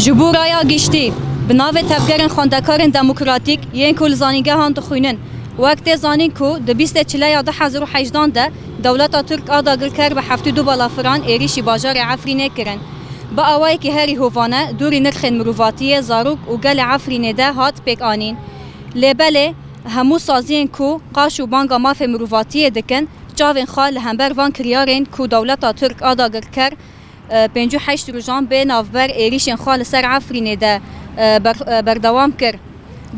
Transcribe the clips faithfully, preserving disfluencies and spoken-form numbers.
Ji bo raya giştî, bi navê Tevgerên Xwendekarên Demokratîk yên ku li zanîngehan dixwînin, wek tê zanîn ku di bîstê çileya du hezar û hejdan de dewleta Tirk a dagirker bi heftê û du balafiran êrîşî bajarê Efrînê kirin. Bi awayekî herî hovane dûrî nirxên mirovatiyê, zarok û gelê Efrînê de hat pêk anîn. Lê belê hemû saziyên ku qaş û banga mafê mirovatiyê dikin, çavên xwe li hember van kiryarên ku dewleta Tirk a dagirker, e, pêncî û heşt rojan bê navber êrîşên xwe li ser Efrînê de, e, ber-, e, berdewam kir.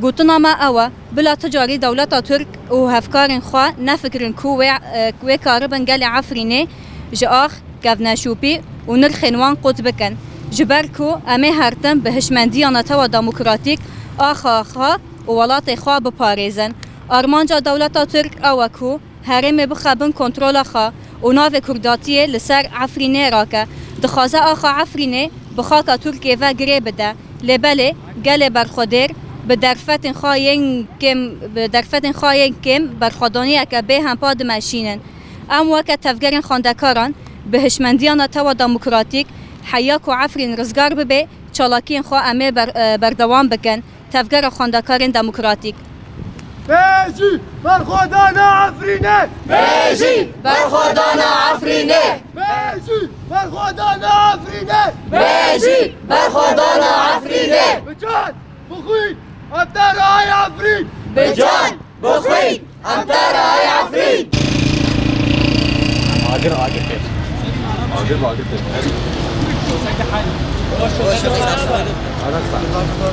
Gotina me ew e, bila tu carî dewleta Tirk û hevkarên xwe nefikirin ku wê, e, wê karibin gelê Efrînê ji ax, kevneşopî û nirxên wan qut bikin. Ji ber ku em ê her tim bi hişmendiya netewa demokratîk axa xwe û welatê xwe biparêzin. Armanca dewleta Tirk ew e ku herêmê bixe bin kontrola xwe û navê Kurdatiyê li ser Efrînê rake. Dixwaze axa Efrînê bi xaka Tirkiyê ve girê bide. Lê belê gelê berxwedêr bi derfetên xwe yên kêm, bi derfetên xwe yên kêm berxwedaniyeke bê hempa dimeşînin. Em weke tevgerên xwendekaran bi hişmendiya netewa demokratîk, heya ku Efrîn rizgar bibe, çalakiyên xwe em ê ber-, e, berdewam bikin. Tevgera Xwendekarên Demokratîk. Bêjî berxwedana Efrînê! Bêjî berxwedana Efrînê! Bêjî berxwedana Efrînê! Bêjî berxwedana Efrînê! Bi can, bi xwîn, em te re ay Efrîn! Bi can, bi xwîn, em te re ay Efrîn! Agir, agir pê. Agir, agir pê.